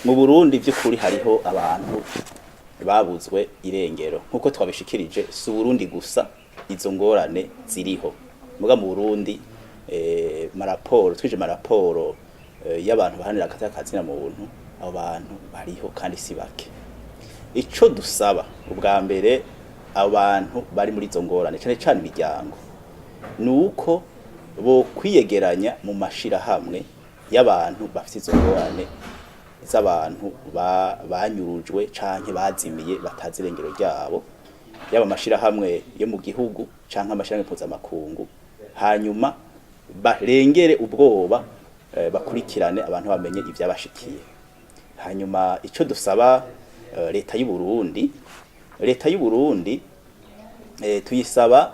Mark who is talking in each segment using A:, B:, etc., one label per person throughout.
A: Mu Burundi vy'ukuri hariho abantu babuzwe irengero, nkuko twabishikirije. Si Burundi gusa izo ngorane ziriho, muga mu Burundi maraporo twije, maraporo y'abantu bahanira agateka kazina muntu, abo bantu bariho kandi si bake. Ico dusaba ubwa mbere abantu bari muri izo ngorane, cane cane imiryango, nuko bo kwiyegeranya mu mashirahamwe y'abantu bafite izo ngorane z'abantu banyurujwe canke bazimiye batazi irengero ryabo, yaba amashirahamwe yo mu gihugu canke amashirahamwe mpuzamakungu, hanyuma barengere ubwoba, bakurikirane abantu bamenye ivyabashikiye. Hanyuma ico dusaba leta y'u Burundi, leta y'u Burundi tuyisaba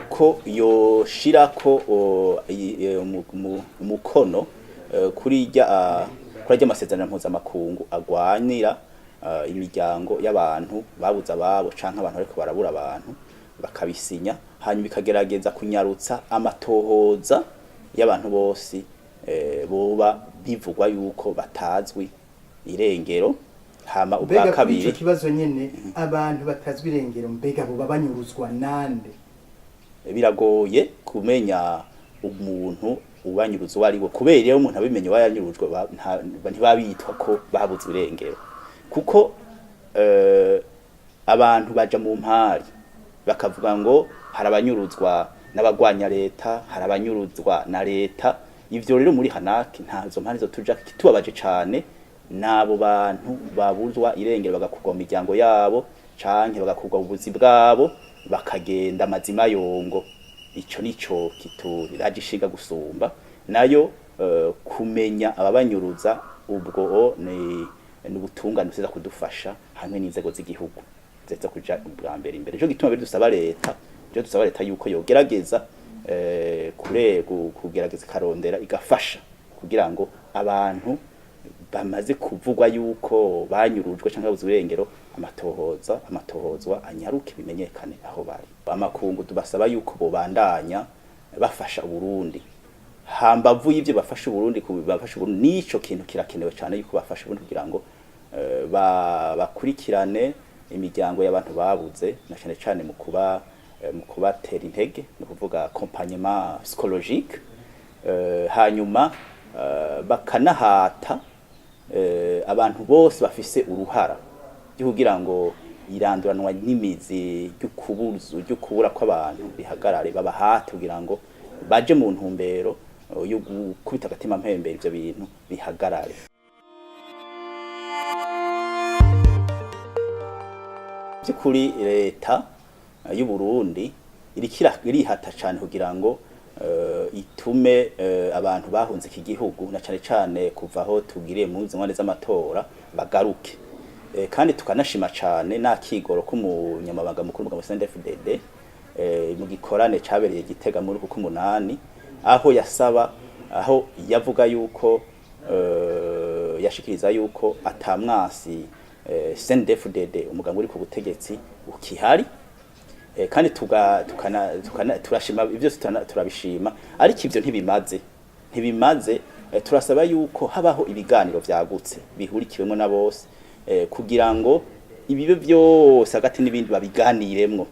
A: ko yoshirako umukono kuri arya amasezerano mpuzamakungu agwanira imiryango y'abantu babuze ababo canke abantu bariko barabura abantu, bakabisinya, hanyuma ikagerageza kunyarutsa amatohoza y'abantu bose boba bivugwa yuko batazwi irengero. Hama ubwa
B: Mbega kuri ico
A: kabiri
B: kibazo nyene, abantu batazwi irengero, mbega boba banyuruzwa nande?
A: Biragoye kumenya umuntu ubanyuruza uwo ari we, kubera iyo umuntu abimenye uba yanyurujwe, ntibabitwa ko babuze irengero, kuko abantu baja mu mpari bakavuga ngo hari abanyuruzwa n'abagwanya leta, hari abanyuruzwa na leta. Ivyo rero muri hanaki ntazo mpari zo tuja. Kitubabaje cane n'abo bantu babuzwa irengero, bagakurwa mu miryango yabo canke bagakurwa mu buzi bwabo, bakagenda amazima yongo. Ico nico kituraje ishinga gusumba nayo kumenya ababanyuruza. Ubwo ni ubutungane buza kudufasha hamwe n'inzego z'igihugu ziza kuja ubwa mbere imbere. Ico gituma rero dusaba leta, ico dusaba leta yuko yogerageza kure kugerageza ikarondera, igafasha kugira ngo abantu bamaze kuvugwa yuko banyurujwe canke babuze irengero, amatohozwa anyaruke, bimenyekane aho bari. Amakungu tubasaba yuko bobandanya bafasha Uburundi. Hambavu y'ivyo bafasha Uburundi, bafasha Uburundi, nico kintu kirakenewe cane yuko bafasha Uburundi kugira ngo bakurikirane imiryango y'abantu babuze, na cane cane mu kubatera intege, ni ukuvuga accompagnement psychologique, hanyuma bakanahata abantu bose bafise uruhara ryo kugira ngo iranduranwa n'imizi ry'ukubura kw'abantu bihagarare, babahate kugira ngo baje mu ntumbero yo gukubita agatima mpembero, ivyo bintu bihagarare. By'ukuri leta y'u Burundi iriko irihata cane kugira ngo itume abantu bahunze iki gihugu, na cane cane kuva aho tugiriye mu ngwane z'amatora, bagaruke. Kandi tukanashima cane n'akigoro k'umunyamabanga mukuru w'umugambwe CNDD-FDD mu gikorane cabereye Gitega muri uku k'umunani, aho yasaba, aho yavuga yuko yashikiriza yuko atamwasi CNDD-FDD, umugambwe uri ku butegetsi, ukihari. Kandi tuga, tukana, tukana, turashima ivyo, turabishima, ariko ivyo ntibimaze. Turasaba yuko habaho ibiganiro vyagutse bihurikiwemwo na bose, kugira ngo ibibe byose hagati n'ibindi babiganiremwo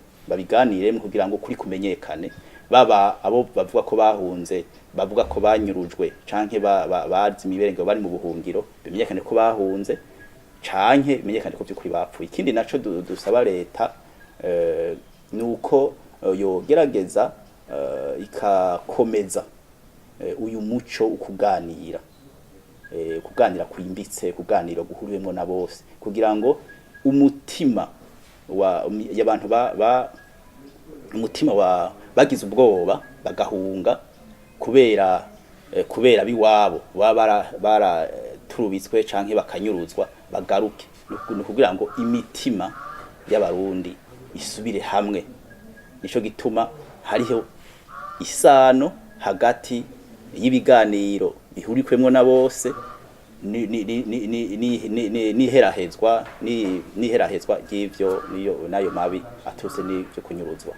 A: kugira ngo kuri kumenyekane, baba abo bavuga ko bahunze, bavuga ko banyurujwe canke bazi imiberengo bari mu buhungiro, bimenyekane ko bahunze canke bimenyekane ko by'ukuri bapfuye. Ikindi naco dusaba leta nuko yogerageza ikakomeza uyu muco ukuganira, kuganira kwimbitse, kuganira guhuriwemwo na bose, kugira ngo umutima wa y'abantu ba umutima wa bagize ubwoba bagahunga kubera biwabo baba baraturubitswe canke bakanyuruzwa bagaruke. Ni kugira ngo imitima y'abarundi isubire hamwe. Nico gituma hariho isano hagati y'ibiganiro bihurikwemwo na bose n'iherahezwa ry'ivyo niyo nayo mabi aturutse n'ivyo kunyuruzwa.